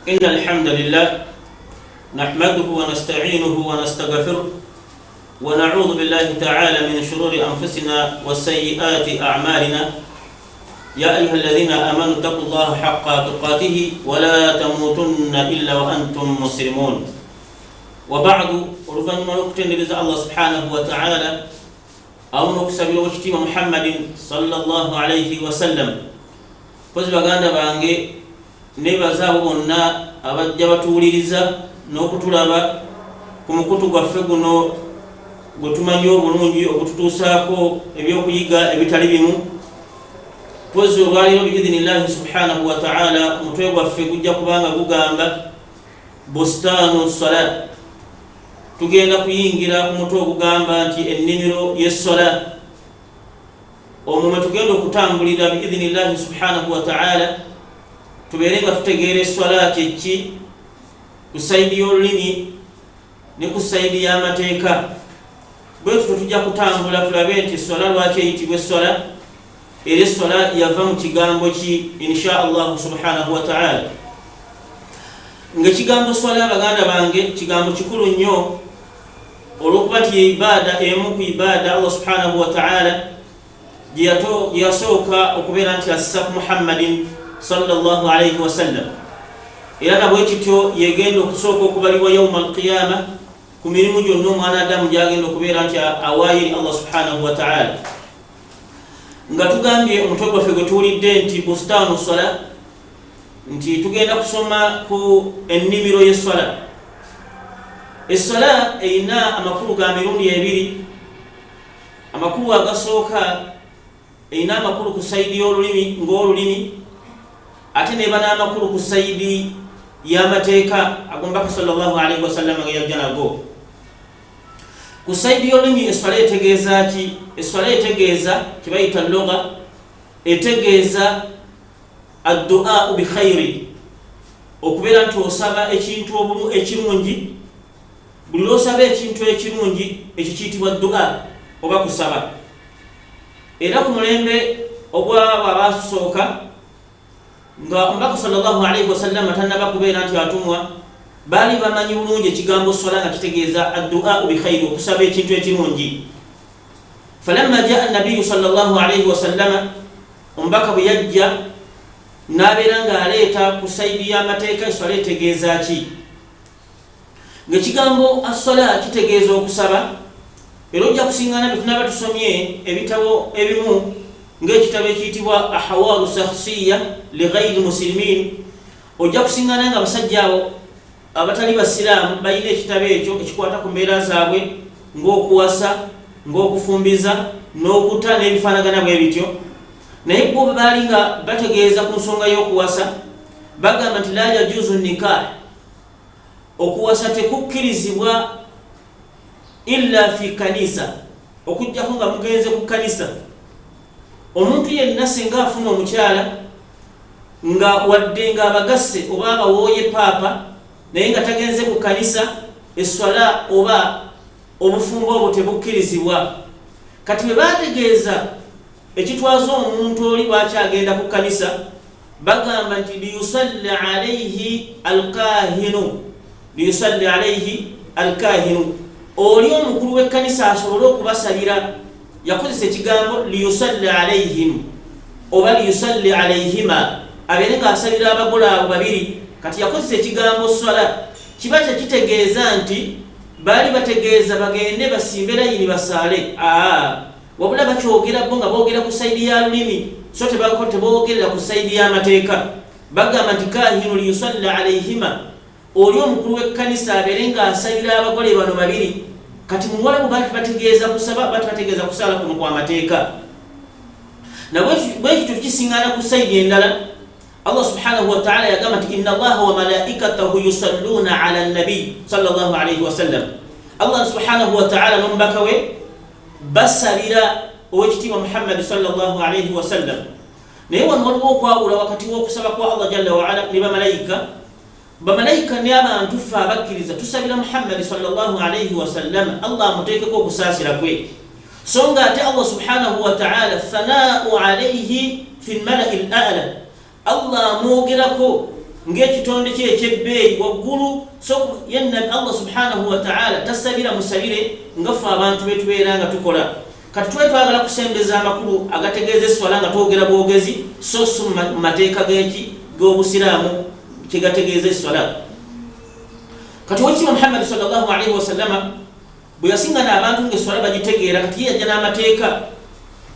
إن الحمد لله نحمده ونستعينه ونستغفره ونعوذ بالله تعالى من شرور أنفسنا وسيئات أعمالنا. يا أيها الذين آمنوا اتقوا الله حق تقاته ولا تموتن إلا وأنتم مسلمون. وبعد, oluvannyuma lw'okutendereza Allah subhanahu wa ta'ala awamu n'okusabira owekitiibwa Muhammadin sallallahu alaihi wasallam, pozi baganda bange, nebaza abo bonna abajja batuwuliriza n'okutulaba ku mukutu gwaffe guno gwe tumanyi obulungi, ogututuusaako ebyokuyiga ebitali bimu. Pozi olwaleero, biidhinillahi subhanahu wa ta'ala, omutwe gwaffe gujja kubanga gugamba bustanu salat. Tugenda kuyingira ku mutwe ogugamba nti ennimiro y'essola, omwo mwe tugenda okutambulira biidhinillahi subhanahu wa ta'ala, tubeere nga tutegeera essola kyeki ku side y'olulimi ne ku side y'amateeka. Bwe tutyo tujja kutambula tulabe nti essola lwaki eyitibwa essola, era essola yava mu kigambo ki, insha Allahu subhanahu wa ta'ala. Ngaekigambo swala, baganda bange, kigambo kikulu nnyo, olwokuba ti ibaada emu ku ibaada Allah subhanahu wa ta'ala gye yasooka okubeera nti assa ku Muhammadin sallallahu alaihi wasallam, era nabwe kityo yegenda okusooka okubalibwa yauma alqiyama ku mirimu gyonna omwana Adamu gyagenda okubeera nti awaayo eri Allah subhanahu wa ta'ala. Nga tugambye omutwe gwaffe gwe tuwulidde nti bustanu sala, nti tugenda kusoma ku ennimiro y'esswala. Esswala erina amakulu ga mirundi ebiri. Amakulu agasooka, erina amakulu ku side y'olulimi ng'olulimi, ate neba n'amakulu ku side y'amateeka agomubaka sallallahu alaihi wasallama ge yajja nago. Ku side y'olulimi, esswala etegeeza ki? Esswala etegeeza kibayita lugha, etegeeza adduau bikhairi, okubeera nti osaba ekintu ekirungi. Buli lwosaba ekintu ekirungi, ekyo kiyitibwa dua oba kusaba. Era ku mulembe ogwabo abasooka, nga omubaka sallallahu alaihi wasallama tanaba kubeera nti atumwa, baali bamanyi bulungi ekigambo swala nga kitegeeza adduau bikhairi, okusaba ekintu ekirungi. Falamma jaa nabiyu sallallahu alaihi wasallama, omubaka bwe yajja n'abeera ng'aleeta ku side y'amateeka eswala etegeeza ki, ng'ekigambo aswala kitegeeza okusaba. Era ojja kusiŋŋana bwe tunaaba tusomye ebitabo ebimu, ng'ekitabo ekiyitibwa Ahwalu Shakhsiya li Ghairi Musilimin, ojja kusiŋŋana nga abasajja abo abatali basiraamu balina ekitabo ekyo ekikwata ku mbeera zaabwe, ng'okuwasa, ng'okufumbiza n'okuta n'ebifaanagana bwe bityo. Naye bo baali nga bategeeza ku nsonga y'okuwasa, bagamba nti la yajuzu nikah, okuwasa tekukkirizibwa, illa fi kanisa, okugjako nga mugenze ku kanisa. Omuntu yenna singa afuna omukyala, nga wadde nga abagasse oba abawooye paapa, naye nga tagenze ku kanisa, eswala oba obufumbo obwo tebukkirizibwa. Kati bwe bategeeza ekitwaza omuntu oli lwaki agenda ku kanisa, bagamba nti liyusalli alaihi alkahinu, liyusalli alaihi alkahinu, oli omukulu w'ekkanisa asobole okubasalira. Yakozesa ekigambo liyusalli alaihim oba liyusalli alaihima, abeere ng'asalira abagole abo babiri. Kati yakozesa ekigambo swala, kiba kyekitegeeza nti baali bategeeza bagende basimbe layini basaale. Aa, wabula bakyogera bo nga boogera ku side ya lulimi, so teboogerera ku side y'amateeka. Bagamba nti kahinu liyusalla alaihima, oli omukulu w'ekkanisa abeere ng'asabira abagole bano babiri. Kati muwalabu baati bategeeza kusaba, baati bategeeza kusaala kuno kwamateeka. Nabwekityo tukisiŋŋaana ku side endala. Allah subhanahu wataala yagamba nti inna Allaha wa malaikatahu yusalluna ala nabiy sallallahu alaihi wasallam. Allah subhanahu wataala n'omubaka we basabira owekitiibwa Muhammadi sallallahu alaihi wasallam. Naye wano waliwo okwawula wakati w'okusaba kwa Allah jalla waala ne bamalayika. Bamalayika ne abantu ffe abakkiriza tusabira Muhammadi sallallahu alaihi wasallam, Allah amuteekeko okusaasira kwe. So nga ate Allah subhanahu wataala thanau alaihi fi lmalai l ala, Allah amwogerako. Ng'ekitonde kye ekyebbeeyi waggulu. So yenna Allah subhanahu wataala tasabira musabire nga ffe abantu betubeera nga tukola. Kati tube twagala kusembeza amakulu agategeeza esswala nga twogera bwogezi, so si mu mateeka g'eki g'obusiraamu kyegategeeza esswala. Kati owekitiibwa Muhammadi sallallahu alaihi wasallama bwe yasingana abantu ngaesswala bagitegeera, kati ye yajja n'amateeka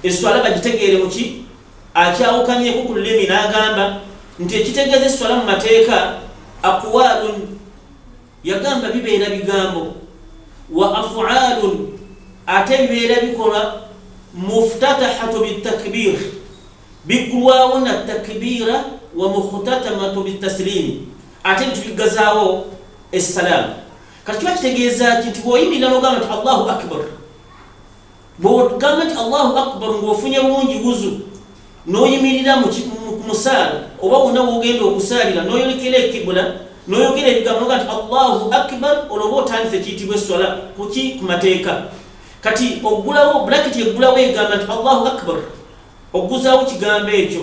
esswala bagitegeere muki akyawukanyeko ku lulimi, n'agamba nti ekitegeeza esswala mu mateeka aqwalun, yagamba bibeera bigambo, wa af'alun, ate bibeera bikolwa, muftatahatu bitakbir, biggulwawo na takbira, wa mukhtatamatu bitasliimi, ate nitubiggazaawo essalaamu. Kati kiba kitegeeza ki? Nti bw'oyimirira n'ogamba nti Allahu akbar, bw'ogamba nti Allahu akbar ng'ofunye bulungi wuzu, n'oyimirira ku musaala oba wonna wogenda okusaalira, n'oyolekera ekibula, n'oyogera ebigambo noga nti Allahu akbar, olwo oba otandise ekiyitibwa esswala kuki? Ku mateeka. Kati oggulawo bulakiti eggulawo egamba nti Allahu akbar, ogguzaawo kigambo ekyo.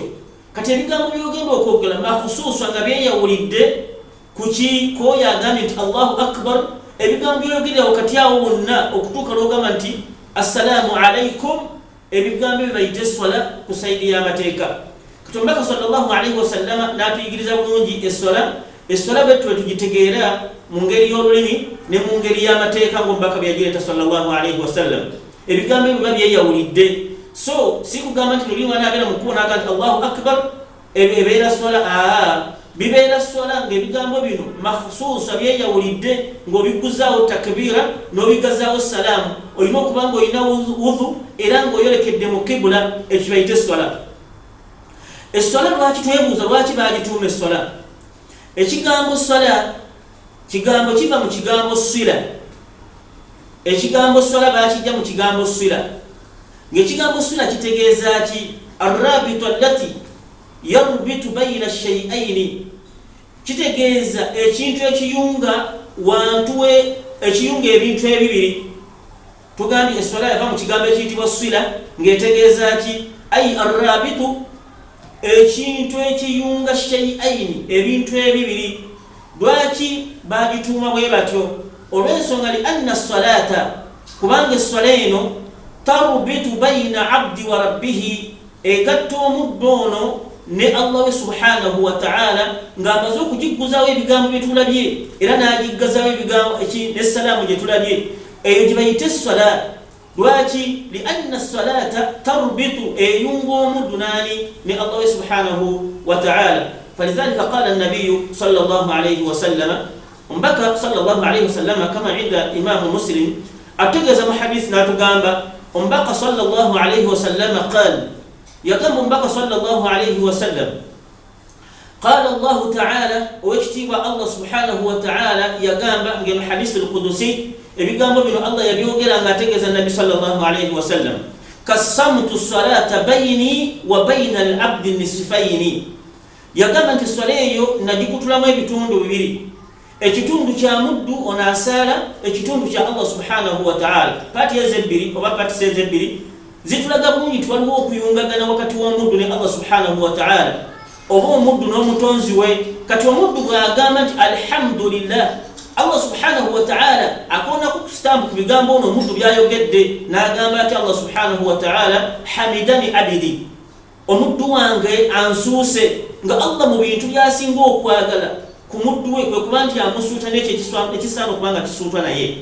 Kati ebigambo byogenda okwogera mahusuusa nga byeyawulidde kuki kwoyo agambye nti Allahu akbar. Ebigambo byoyogerera wakati awo wonna okutuuka lwogamba nti assalaamu alaikum, ebigambo ebyo bayite esswala ku saidi y'amateeka. Kati omubaka sallallahu alaihi wasallama n'atuyigiriza bulungi esswala. Esswala bwettu bwe tugitegeera mu ngeri y'olulimi ne mu ngeri y'amateeka ng'omubaka bwe yagireeta sallallahu alaihi wasallam. Ebigambo ebyo biba byeyawulidde, so si kugamba nti luli mwana abeera mu kkubo n'agamba nti Allahu akbar ebeera swala. Aa, bibeera swala ng'ebigambo bino makhsuusa byeyawulidde, ng'obiguzaawo takbiira n'obigazaawo salaamu. Olina okuba ng'olina wudhu era ng'oyolekedde mu kibula, ekyo bayite eswala. Eswala lwaki twebuuza lwaki bagituuma eswala? Ekigambo swala kigambo kiva mu kigambo swila. Ekigambo swala bakijja mu kigambo swila, ng'ekigambo swila kitegeeza ki? Arrabitu allati yarbitu baina shaiaini, kitegeeza ekintu ekiyunga wantu ekiyunga ebintu ebibiri. Tugambye eswala yava mu kigambo ekiyitibwa swila, ng'etegeeza ki? Ai arrabitu, ekintu ekiyunga, shaiaini, ebintu ebibiri. Lwaki bagituuma bwe batyo? Olw'ensonga li anna salata, kubanga esswala eno tarbitu baina abdi wa rabbihi, egatta omuddu ono ne Allah we subhanahu wataala, ng'amaze okugigguzawo ebigambo bye tulabye era n'agiggazawo ebigambo nessalaamu gye tulabye, eyo gye bayita esswala. Lwaki? Li anna salata tarbitu, eyunga omuddu nani? Ne Allah we subhanahu wataala. Falidhalika qala nabiyu sallallahu alaihi wasallama, omubaka sallallahu alaihi wasallama, kama inda imamu Muslim, atutegeeza mu hadisi n'atugamba omubaka sallallahu alaihi wasallama qal, yagamba omubaka sallallahu alaihi wasallam, qala Allahu taala, owekitiibwa Allah subhanahu wataala yagamba, ngeno hadisi lqudusi, ebigambo bino Allah yabyogera ng'ategeeza nabbi sallallahu alaihi wasallam, kassamtu salata baini wa baina al abdi nisfaini, yagamba nti swala eyo nagikutulamu ebitundu bibiri, ekitundu kya muddu ono asaala, ekitundu kya Allah subhanahu wataala. Paati ezo ebbiri oba patisi ezo ebbiri zitulaga bulungi nti waliwo okuyungagana wakati w'omuddu ne Allah subhanahu wataala, oba omuddu n'omutonzi we. Kati omuddu bw'agamba nti alhamdulillah, Allah subhanahu wataala akoonako ku sitampu ku bigambo ono omuddu byayogedde, n'agamba ati Allah subhanahu wataala, hamidani abidi, omuddu wange ansuuse. Nga Allah mu bintu byasinga okwagala ku muddu we kwe kuba nti amusuuta n'ekyo ekisaana okuba nga kisuutwa naye.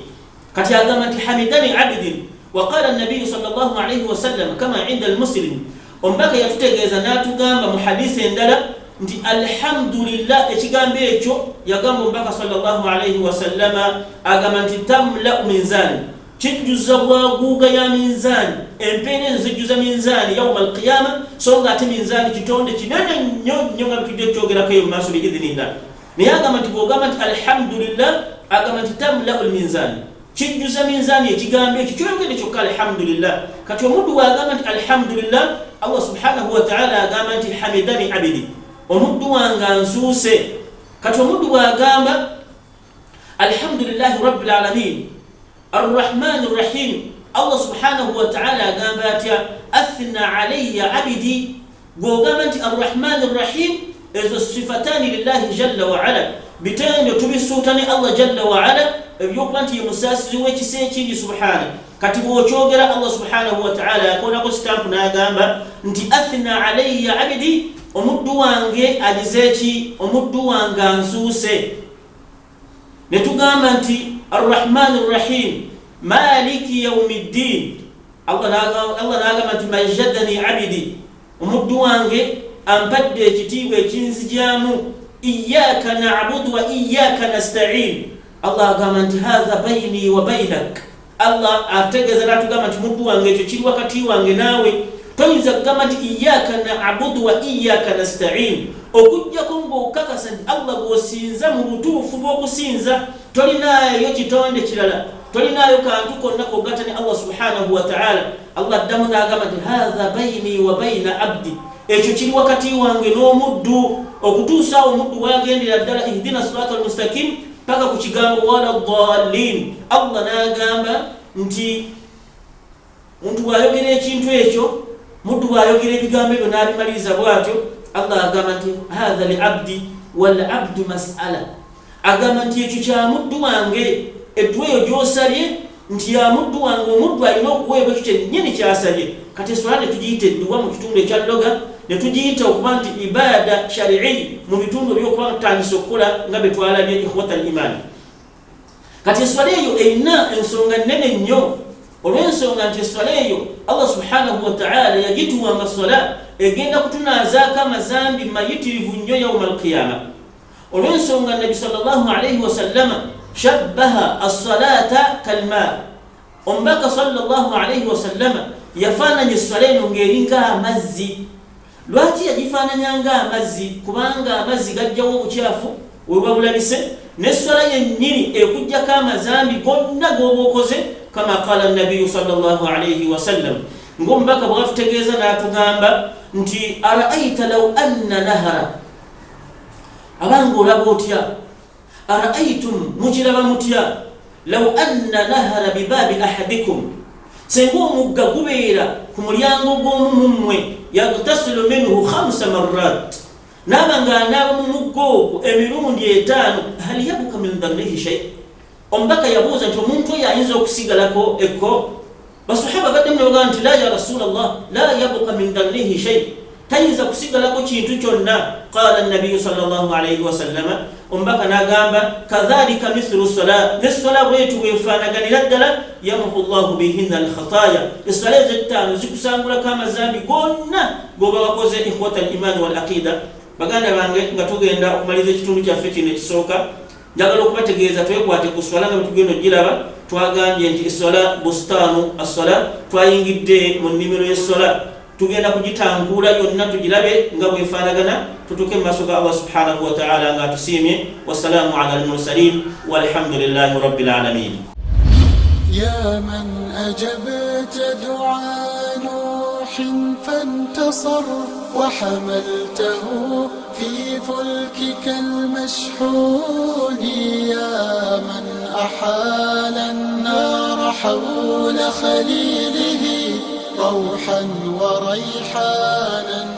Kati agamba nti hamidani abidin. Waqala nabiyu sallallahu alaihi wasallam kama inda almuslim, omubaka yatutegeeza n'atugamba mu hadisi endala nti alhamdulillah, ekigambo ekyo yagamba omubaka sallallahu alaihi wasallama, agamba nti tamlau minzani, kijjuza bwaguuga ya minzaani, empeera ezo zijjuza minzaani yauma alqiyama. So nga ate minzaani kitonde kinene nnyo nnyo nga bitujja okyogerako eyo mumaaso biidhinillah. Naye agamba nti bwogamba nti alhamdulillah, agamba nti tamlau lminzaani, kijjuza minzaani ekigambo ekyo kyoyogedde kyokka, alhamdulillah. Kati omuddu bwagamba nti alhamdulillah, Allah subhanahu wataala agamba nti hamidani abidi, omuddu wange ansuuse. Kati omuddu bwagamba alhamdulillahi rabbil alamin arrahmani rrahim, Allah subhanahu wataala agamba atya? Athna alaya abidi. Gwogamba nti arrahmani rrahim. Ezo sifatani lillahi jalla waala, bitendo tubisuuta ne Allah jalla waala ebyokuba nti ye musaasizi w'ekisa ekingi subhana. Kati bw'okyogera, Allah subhanahu wataala yakoonako sitampu n'agamba nti athna alayya abidi, omuddu wange agize ki? Omuddu wange ansuuse. Ne tugamba nti arrahmani rrahim maliki yaumi ddin. Allah n'agamba nti majadani abidi, omuddu wange ampadde ekitiibwa ekinzijamu. Iyaka nabudu wa iyaka nastain. Allah agamba nti hatha baini wa bainak. Allah ategeeza natugamba nti muddu wange, ekyo kiri wakati wange naawe. Toyinza kugamba nti iyaka nabudu wa iyaka nastain okugjako ngaokakasa nti Allah gwosinza mu butuufu bw'okusinza, tolinaayo kitonde kirala, tolinaayo kantu konna kogatta ne Allah subhanahu wataala. Allah addamu n'agamba nti hatha baini wa baina abdi, ekyo kiri wakati wange n'omuddu, okutuusa awo omuddu bwagendera ddala ihdina sirata almustakim paka ku kigambo wala dalin. Allah n'agamba nti muntu bw'ayogera ekintu ekyo, muddu bw'ayogera ebigambo ebyo n'abimaliriza bw'atyo, Allah agamba nti hatha li abdi walabdu masala. Agamba nti ekyo kya muddu wange, edduwa eyo gy'osabye nti ya muddu wange, omuddu alina okuweebwa ekyo kyennyini kyasabye. Kati eswala ne tugiyita edduwa mu kitundu ekya loga, ne tugiyita okuba nti ibada sharii mu bitundu ebyokuba tutandise okukola nga bye twalabye. Ikhwata al imaani, kati eswala eyo erina ensonga nnene nnyo, olw'ensonga nti eswala eyo Allah subhanahu wataala yagituwa nga swala egenda kutunaazaako amazambi mayitirivu nnyo yauma alqiyama, olw'ensonga Nabi salllah alaihi wasallama shabbaha assalata kalma. Omubaka salllah alaihi wasallama yafaananya eswala eno ng'eringa amazzi. Lwaki yagifaananya nga amazzi? Kubanga amazzi gajjawo obukyafu webuba bulabise, neswala yennyini ekugjako amazambi gonna g'oba okoze, kama qala nabiyu salllah alaihi wasallam, ng'omubaka bwatutegeeza n'atugamba nti araaita law anna nahara, abanga olaba otya, araaitum, mukiraba mutya, law anna nahara bibaabi ahadikum, senga omugga gubeera ku mulyango gw'omu mummwe, yagtasilu minhu khamsa marat, naaba ng'anaaba mu mugga ogwo emirundi 5, hal yabuka min dhannihi shai? Omubaka yabuuza nti omuntu oyo ayinza okusigalako ekko? Basahaba baddemu ne bagamba nti la ya rasulallah, la yabuka min dhannihi shai, tayinza kusigalako kintu kyonna. Qala nabiyu salllah alaihi wasallama, omubaka n'agamba kadhalika mithulu sala, neswala bwetu bwefaanaganira ddala, yamuhu llahu bihinna alkhataya, eswala ezo ettaano zikusangulako amazambi gonna goba wakoze. Ikhwata al iman wal aqida, baganda bange, nga tugenda okumaliriza ekitundu kyaffe kino ekisooka, njagala okubategeeza twekwate ku swala nga bwetugenda ogiraba. Twagambye nti eswala bustanu aswala, twayingidde mu nnimiro y'eswala, tugenda kugitankuula yonna tugirabe nga bwefaanagana, tutuuke mu maaso ga Allah subhanahu wataala nga atusiimye. Wassalaamu ala almursalin walhamdulillahi rabbil alamin. يا من أجبت دعاء نوح فانتصر، وحملته في فلكك المشحون، يا من أحال النار حول خليله روحا وريحانا.